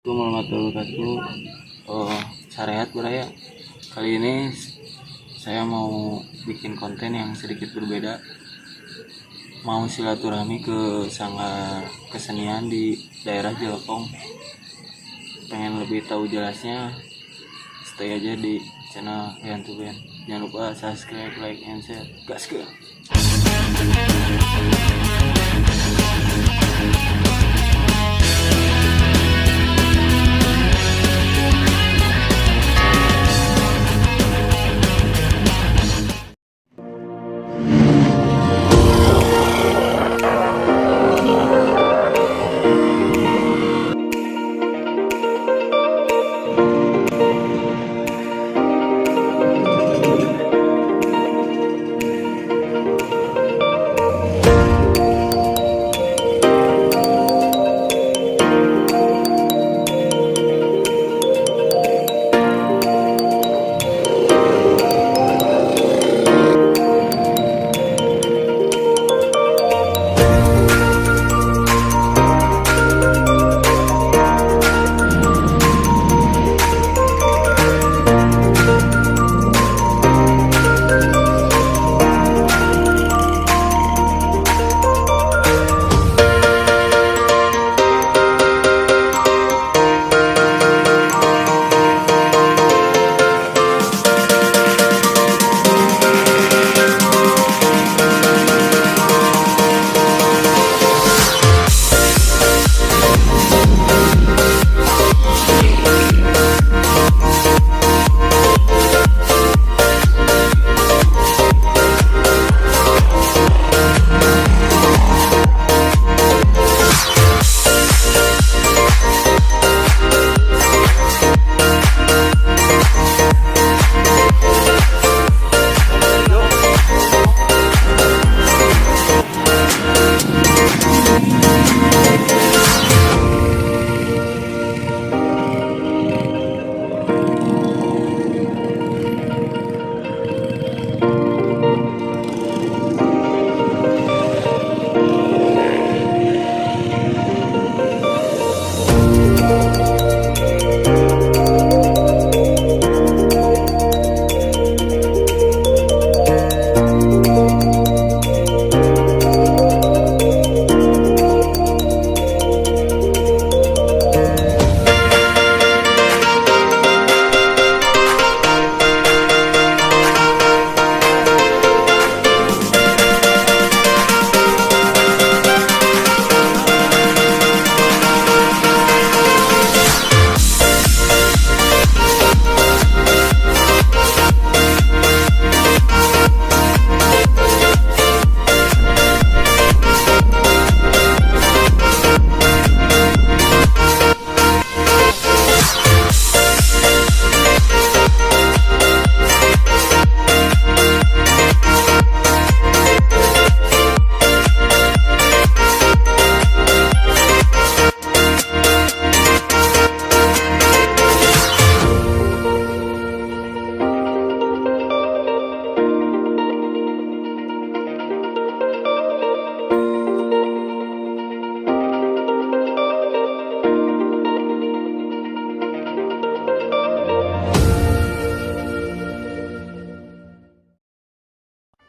Assalamualaikum warahmatullahi wabarakatuh. Oh, sarehat baraya. Kali ini saya mau bikin konten yang sedikit berbeda. Mau silaturahmi ke sanggar kesenian di daerah Jelekong. Pengen lebih tahu jelasnya, stay aja di channel Yantu Band. Jangan lupa subscribe, like, and share. Gas ke.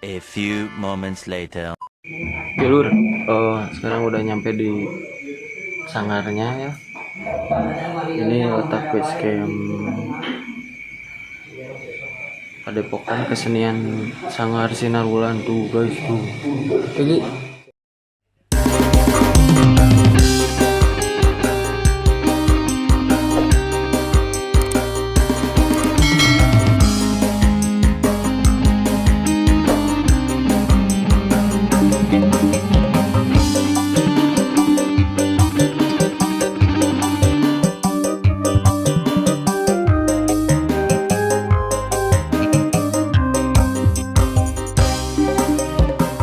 A few moments later. Jalur, sekarang udah nyampe di sanggarnya ya. Ini letak base camp Padepokan Kesenian Sanggar Sinar Wulan tuh guys tuh. Ini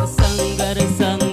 Sanggar sang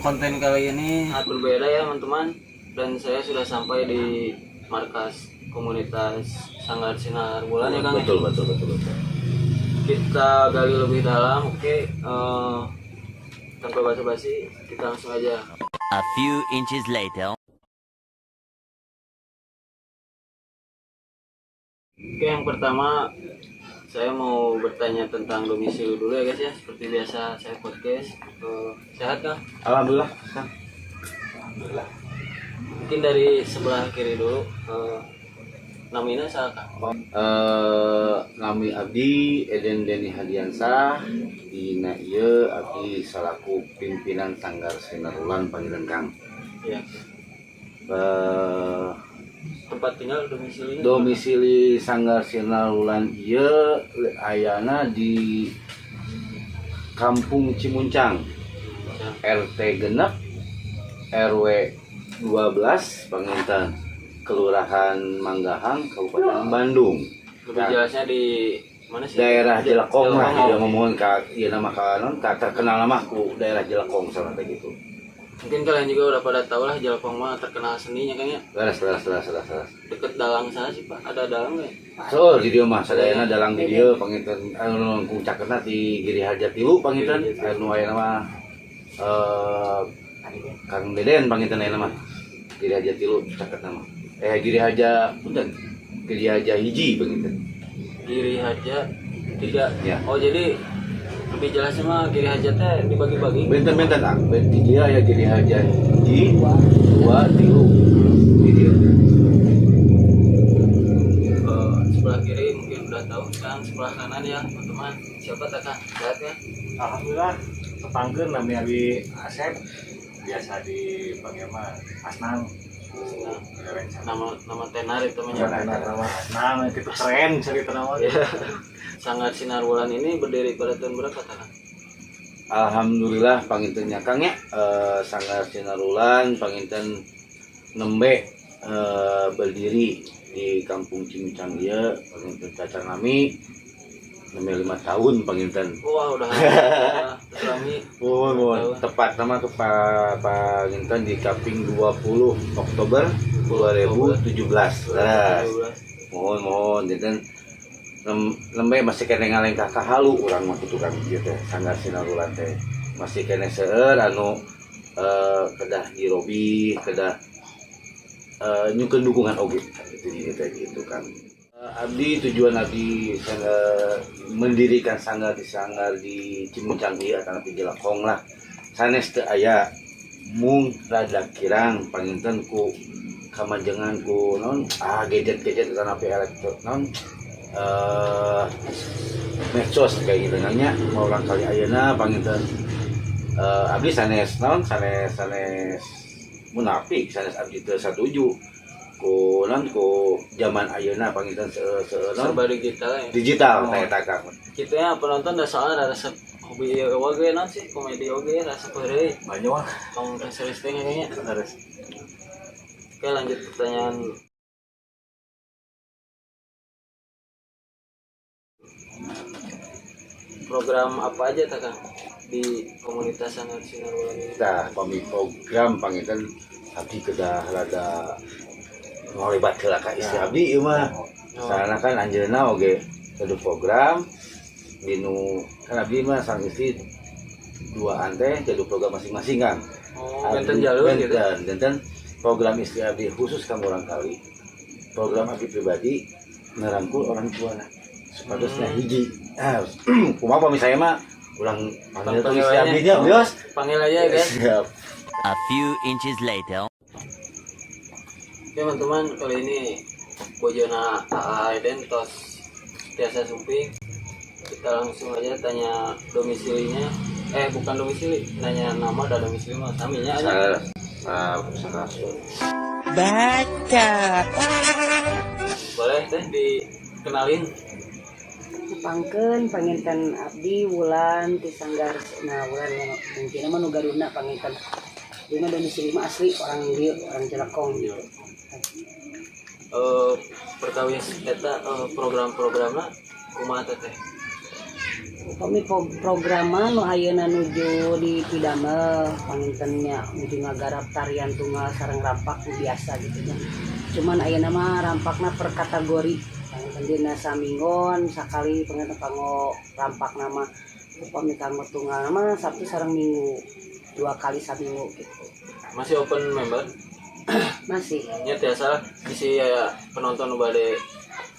Konten kali ini sangat berbeda ya teman-teman. Dan saya sudah sampai di markas komunitas Sanggar Sinar Wulan ya Kang ya? Betul, betul, betul, betul. Kita gali lebih dalam, oke. Tanpa basa-basi, kita langsung aja. A few inches later. Oke, yang pertama saya mau bertanya tentang domisili dulu ya guys ya. Seperti biasa saya podcast. Sehat Kang? Alhamdulillah, Kang. Alhamdulillah. Mungkin dari sebelah kiri dulu. Namina saha Kang? Nami abdi Eden Deni Hadiansah, dina ieu abdi salaku pimpinan Sanggar Sinar Wulan panggilan Kang. Iya. Tempat tinggal domisilinya? Domisili Sanggar Sinar Wulan ieu ayana di Kampung Cimuncang, RT 6 RW 12 panginten, Kelurahan Manggahang, Kabupaten Bandung. Lebih jelasnya di mana sih? Daerah Jelekong lah, Jelekong. dia ngomongin ka ieu nama ka non ka terkenal mah ku daerah Jelekong sama kayak gitu. Mungkin kalian juga udah pada tahu lah, Jelekong mah terkenal seninya kan ya. Leres, leres, leres, leres, leres. Deket dalang sana sih Pak. Ada dalang nggak ya? So, di dieu mah sadayana dalang di dieu panginten anu langkung caketna di Giri Harja 3 panginten anu aya mah Kang Deden panginten aya mah. Giri Harja 3 caketna mah. Giri Harja punten. Giri Harja 1 panginten. Giri Harja 3. Ya. Oh, jadi lebih jelasnya mah Giri Harja teh dibagi-bagi. Benten-benten ah, di dieu aya Giri Harja 1, 2, 3 di dieu. Sebelah kiri mungkin udah tahu kan, sebelah kanan ya teman-teman. Siapa tak Kang? Sehat ya? Alhamdulillah, tepangkeun nami abi Asep, biasa dipanggil mah Asnang. Asnang. Keren. Nama nama tenar itu mah. Nama nama Asnang itu keren cerita nama. Ya. Sanggar Sinar Wulan ini berdiri pada tahun berapa Kang? Alhamdulillah panginten nya Kang ya, Sanggar Sinar Wulan panginten nembe berdiri di Kampung Cimuncang ieu panginten cacan nami nembe 5 tahun panginten. Wah, udah lama. Suami. Mohon, mohon. Tepat nama ke panginten di Kaping 20 Oktober 2017. Leres. 2017. Mohon, mohon, jadi nembe masih keneh ngalengkah ka halu urang mah kitu Kang, ieu teh Sanggar Sinar Wulan teh masih keneh seueur anu kedah dirobi, kedah nyungkeun dukungan oge gitu di teh gitu kan. Abdi tujuan abdi sanggar, mendirikan sanggar di Cimuncang ieu atau di Jelekong lah sanes teu aya, mung rada kirang panginten ku kamajengan ku non gadget-gadget atau elektro non medsos kayak gitu nanya mau orang kali ayeuna panginten abdi sanes non sanes sanes munafik, sanes abdi teu satuju ku non ku zaman ayeuna panginten se non Serba digital ya. Digital. Oh. Teh eta Kang. Gitu ya penonton dah, soalnya rasa hobi oge non sih komedi oge rasa heureuy. Banyak wah. Tong serius teh kayaknya. Terus. Oke, lanjut pertanyaan. Program apa aja tak Kang di komunitas Sanggar Sinar Wulan ini? Tah, pami program panginten abdi kedah rada ngalibat heula ka istri abdi ieu mah. Oh. Soalna kan anjeunna oge gaduh program dinu kan abdi mah sang istri dua teh gaduh program masing-masing kan. Oh, benten jalur gitu. Benten, benten program istri abdi khusus ka murang kali. Program abdi pribadi nerangkul orang tua lah. Supadosna hiji. Ah, kumaha pami saya mah urang panggil tuh istri abdi nya, bios. Panggil aja ya guys. Siap. A few inches later. Oke teman-teman, kali ini bojona AA Eden tos tiasa sumping. Kita langsung aja tanya domisilinya. Eh, bukan domisili, nanya nama dan domisili mah saminya aja. Salah, salah, salah. Baca. Boleh teh dikenalin? Tepangkeun panginten abdi Wulan ti Sanggar. Nah, Wulan mungkin mah nu gaduhna panginten. Ieu mah domisili mah asli orang dieu, orang Jelekong gitu. Perkawis eta program-programna kumaha teh teh? Upami programa nu ayeuna nuju di pidamel panginten nya nuju ngagarap tarian tunggal sareng rampak nu biasa gitu nya. Cuman ayeuna mah rampakna per kategori. Panginten dina saminggon sakali panginten kanggo rampakna mah. Upami kanggo tunggal mah Sabtu sareng Minggu, 2 kali saminggu gitu. Masih open member? Masih. Nya tiasa lah isi ya penonton nu bade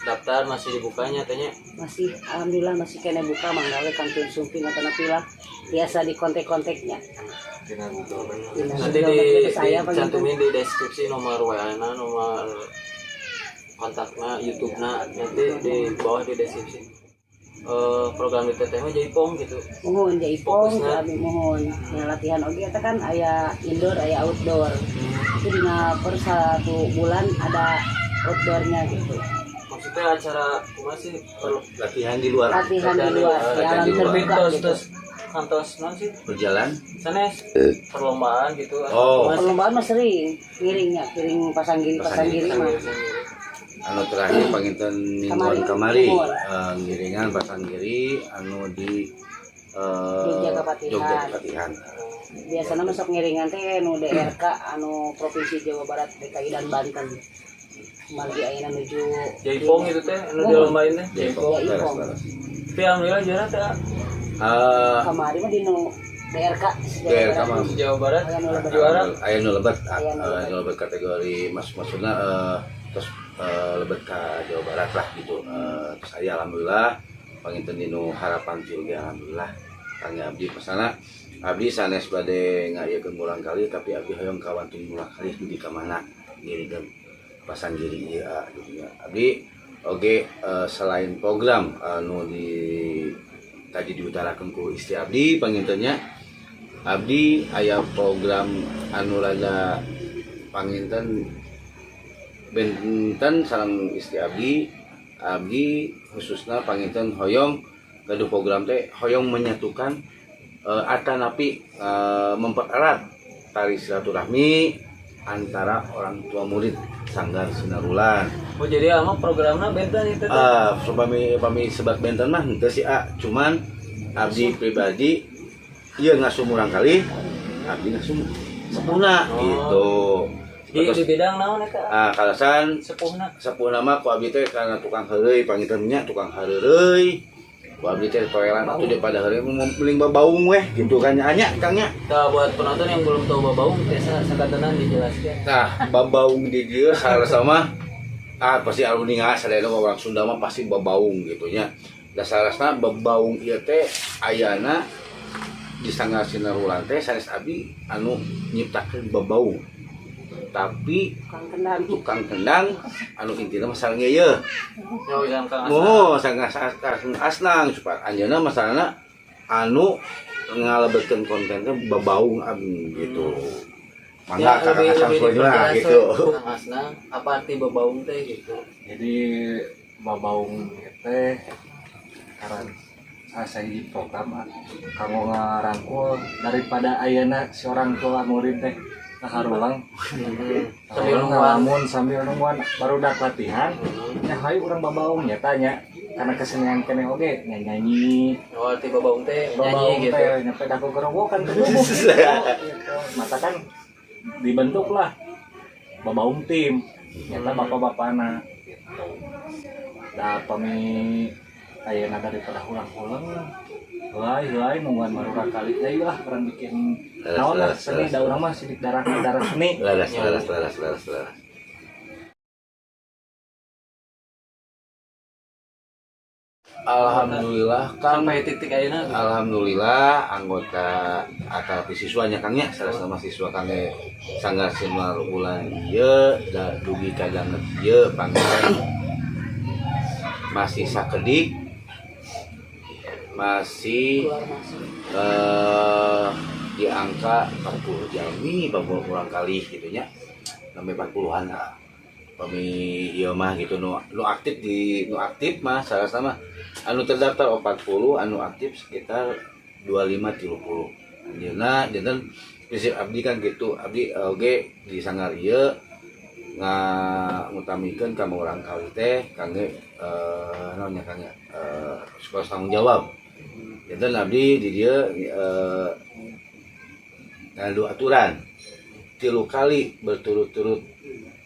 daftar masih dibukanya tanya. Masih, alhamdulillah masih kena buka mangga we kantun sumping atau napi lah. Biasa di kontak-kontaknya. Tina Google. Nanti dicantumin di deskripsi nomor WA-na, nomor kontakna, YouTube-na nanti di bawah di deskripsi. Program itu teh mah jaipong gitu. Mohon jaipong, abdi mohon. Nah, latihan oge eta kan aya indoor, aya outdoor. Itu dina per 1 bulan ada outdoornya gitu. Maksudnya acara kumaha sih? Latihan di luar. Latihan di luar, di alam terbuka gitu. Terus kantos non sih? Berjalan. Sanes perlombaan gitu. Oh. Perlombaan mah sering ngiringnya, ngiring pasanggiri mah. Anu terakhir panginten mingguan kamari ngiringan pasanggiri anu di Jogja Kepatihan. Biasanya masuk ngiringan teh nu DRK anu Provinsi Jawa Barat, DKI dan Banten. Margi ayeuna nuju jaipong itu teh anu dilombain teh. Jaipong. Tapi alhamdulillah juara teh. Kamari mah di nu DRK DRK mah Jawa Barat juara. Aya nu lebet, anu lebet kategori maksudna terus lebet ka Jawa Barat lah gitu. Terus aya alhamdulillah panginten dinu harapan oge alhamdulillah kang abdi pesana abdi sanes bade ngayakeun murang kali tapi abdi hoyong kawantun murang kali dugi ka mana ngiringkeun pasanggiri ieu gitu nya. Abdi oge selain program anu di tadi diutarakeun ku istri abdi pangintennya abdi aya program anu rada panginten benten sareng istri abdi, abdi khususna panginten hoyong gaduh program teh hoyong menyatukan atanapi mempererat tali silaturahmi antara orang tua murid Sanggar Sinarulan. Oh jadi ama programna benten itu teh? Pami sebat benten mah henteu sih a, cuman abdi pribadi ieu ngasuh murang kali, abdi ngasuh sepuhna gitu. Di bidang naon eta? Kalasan sepuhna. Sepuhna mah ku abdi teh karena tukang heureuy panginten nya tukang heureuy. Ku abdi teh toelan atuh daripada heureuy mending babaung weh gitu kan nya Kang nya. Tah buat penonton yang belum tahu babaung teh sakatenan dijelaskeun. Nah, babaung di dieu sarasa mah pasti anu ningal sadayana orang Sunda mah pasti babaung gitu nya. Dasarna babaung ieu teh ayana di Sanggar Sinarulan teh sanes abdi anu nyiptakeun babaung. Tapi tukang kendang anu intina mah sareng ieu. Oh, sareng Asnang supaya anjeunna masalahna anu ngalebetkeun konten teh babaung abdi gitu. Mangga Kang Asnang lah gitu. Kang Asnang, apa arti babaung teh gitu? Jadi babaung teh karena saya di program kanggo ngarangkul daripada ayeuna si orang tua murid teh harulang sambil ngalamun sambil nungguan baru dak latihan nya hayu urang babaung nya tanya karena kesenian keneh oge nyanyi. Oh arti babaung teh nyanyi gitu nyampe dak gerowokan gitu. Mata kan dibentuklah babaung tim nyata bapak-bapana gitu. Da pami ayeuna daripada ulang-ulang heulai nungguan marura kali deui lah urang bikin naon lah seni da urang mah sidik darah seni. Laras. Alhamdulillah Kang sampai titik ayeuna. Alhamdulillah anggota atau siswanya Kang nya salah sama siswa Kang ge Sanggar Sinarulan ieu da dugi ka danget ieu panginten masih sakedik masih di angka 40 jalmi 40 kurang kali gitu nya sampai 40-an lah pami ieu mah gitu nu aktif di nu aktif mah salah sama anu terdaftar 40 anu aktif sekitar 25 30 anjeunna janten prinsip abdi kan gitu abdi oge di sanggar ieu ngutamikeun ka urang kali teh kangge naon nya kangge supaya tanggung jawab. Janten abdi di dieu ngadu aturan 3 kali berturut-turut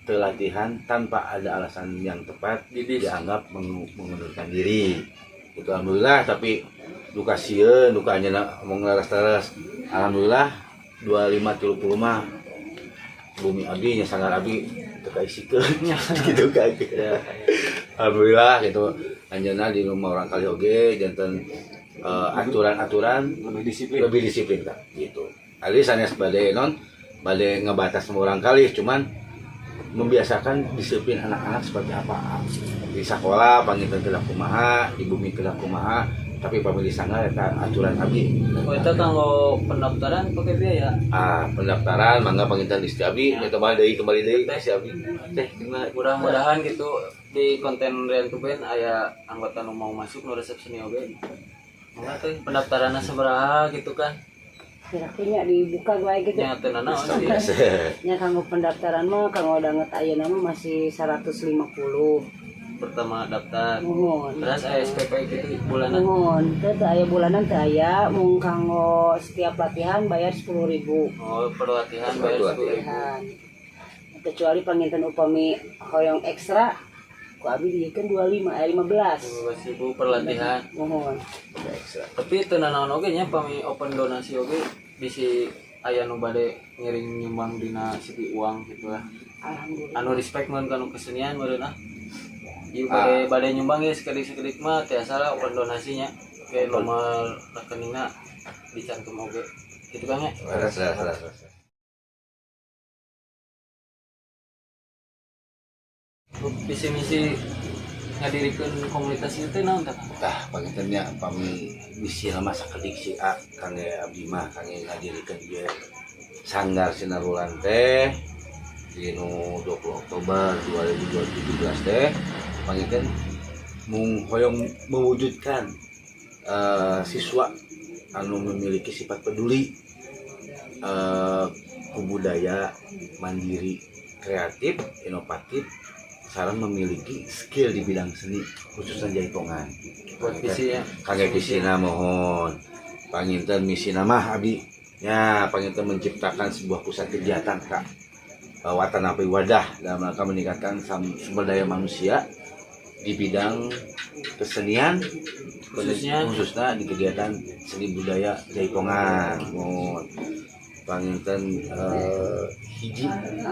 latihan tanpa ada alasan yang tepat dianggap mengundurkan diri. Itu alhamdulillah, tapi duka sieun, duka anjeunna omong laras-laras. Alhamdulillah 25 30 mah bumi abdi nya sanggar abdi teu kaisikeun gitu kan. Ya, Alhamdulillah gitu. Anjeunna di rumah orang kali oge janten aturan-aturan lebih disiplin kan gitu. Ali sanes bade non bade ngebatas sama orang kali, cuman membiasakan disiplin anak-anak seperti apa di sekolah panginten kedah kumaha, di bumi kedah kumaha, tapi pamili sanggar eta aturan abdi. Oh, eta kanggo pendaftaran pakai biaya? Ah, pendaftaran mangga panginten istri abdi eta mah deui kembali deui istri abdi. Teh mudah-mudahan gitu di konten Rian Tuben aya anggota nu mau masuk nu resep seni oge. Mangga teh pendaftaranna sabaraha gitu kan. Kira-kira dibuka wae gitu. Nya teu nanaon sih. Nya kanggo pendaftaran mah kanggo danget ayeuna mah masih 150. Pertama daftar. Muhun. Terus aya SPP gitu bulanan. Muhun, teu aya bulanan teu aya, mung kanggo setiap latihan bayar 10.000. Oh, per latihan bayar 10.000. Kecuali panginten upami hoyong ekstra ku abdi dijieun 25 15. 15.000 per latihan. Muhun. Tapi teu nanaon oge nya pami open donasi oge bisi aya nu bade ngiring nyumbang dina segi uang gitu lah. Alhamdulillah. Anu respect mun kanu kesenian meureun ah. Ieu bade nyumbang ge sekedik-sekedik mah tiasa lah open donasinya. Ke nomor rekeningna dicantum oge. Gitu Kang ya. Leres. Visi misi ngadirikeun komunitas ieu teh naon tah? Tah panginten nya pami misi mah sakedik si A kangge abdi mah kangge ngadirikeun ieu Sanggar Sinarulan teh dinu 20 Oktober 2017 teh panginten mung hoyong mewujudkan siswa anu memiliki sifat peduli ku budaya mandiri, kreatif, inovatif, sareng memiliki skill di bidang seni khususnya jaipongan. Buat visi ya. Kangge visina mohon panginten misina mah abdi nya panginten menciptakan sebuah pusat kegiatan Kak watanapi wadah dalam rangka meningkatkan sumber daya manusia di bidang kesenian khususnya di kegiatan seni budaya jaipongan. Mohon panginten hiji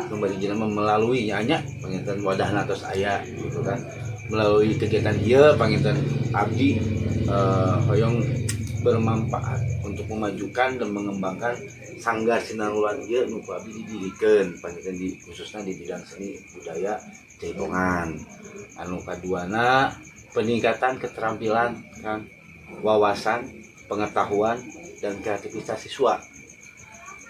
nomor hiji nama melalui nya panginten wadahna tos aya gitu kan, melalui kegiatan ieu panginten abdi hoyong bermanfaat untuk memajukan dan mengembangkan Sanggar Sinarulan ieu nu ku abdi didirikeun panginten di khususnya di bidang seni budaya jaipongan. Anu kaduana peningkatan keterampilan kan, wawasan, pengetahuan dan kreativitas siswa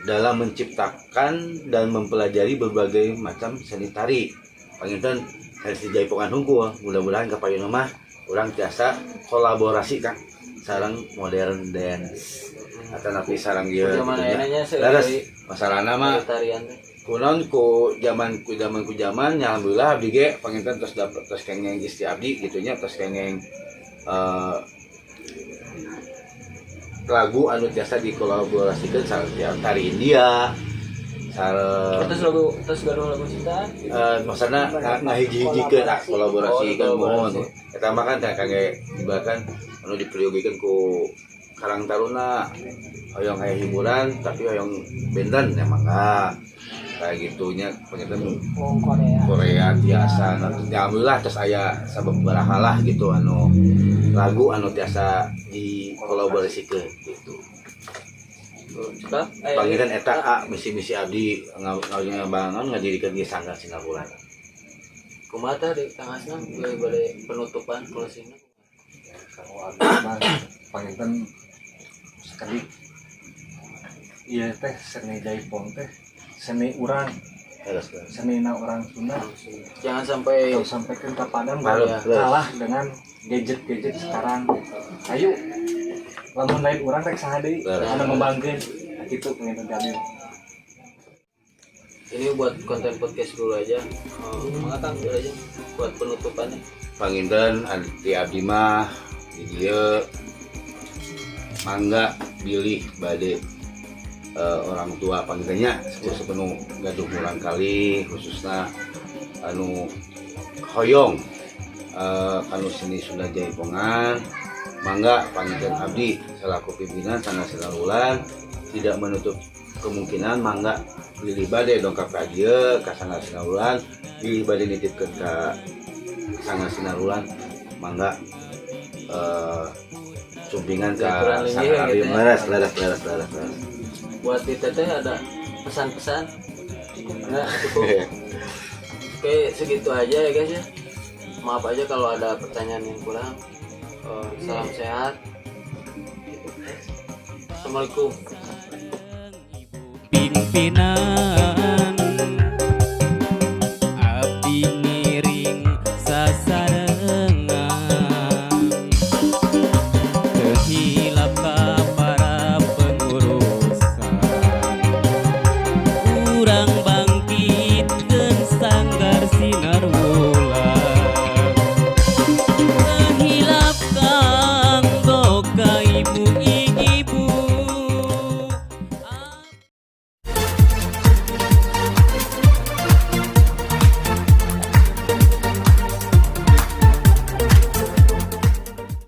dalam menciptakan dan mempelajari berbagai macam seni tari. Panginten dari jaipongan hungkul, mudah-mudahan kapayun mah urang tiasa kolaborasi Kang sareng modern dance atau napi sareng ieu. Leres masalahna mah kunaon ku zaman ku zaman nya alhamdulillah abdi ge panginten tos dapet tos kengeng istri abdi gitu nya tos kengeng lagu anu tiasa dikolaborasikan sareng tari India sareng terus lagu terus gaduh lagu cinta maksudna ngahiji-hijikeun kolaborasikeun mohon eta mah kan kangge bahkan anu dipriyogikeun ku Karang Taruna hoyong aya hiburan tapi hoyong benten ya mangga kayak gitunya panginten Korea tiasa ya alhamdulillah terus aya sababaraha lah gitu anu lagu anu tiasa dikolaborasikeun gitu. Panginten eta a misi-misi abdi ngabangun ngadirikeun ieu Sanggar Sinarulan. Kumaha tah di tangasna bade penutupan closingna? Kalau abdi mah panginten sekali ieu teh seni jaipong teh seni urang, senina orang Sunda. Jangan sampai sampaikan ke Padang kalah dengan gadget-gadget sekarang. Ayo, lamun lain urang rek saha deui anu ngembangkeun kitu panginten kami. Ini buat konten podcast dulu aja. Mangga Kang dulu aja buat penutupannya. Panginten di abdi mah di dieu Mangga bilih bade orang tua panggilnya sepuh nu gaduh murangkalih, khususnya anu hoyong kanu seni Sunda Jaipongan, mangga panggilkan abdi selaku pimpinan Sanggar Sinawulan. Tidak menutup kemungkinan, mangga bilih bade dongkap ka dieu ka Sanggar Sinawulan, bilih bade nitipkeun ka Sanggar Sinawulan, mangga sumpingan ka Kurang lebih Sanggar gitu abdi. Ya. Leres, leres, leres, leres, leres. Buat di teteh ada pesan-pesan? Enggak, cukup. Oke, segitu aja ya, guys, ya. Maaf aja kalau ada pertanyaan yang kurang. Salam sehat. Assalamualaikum. Pimpinan.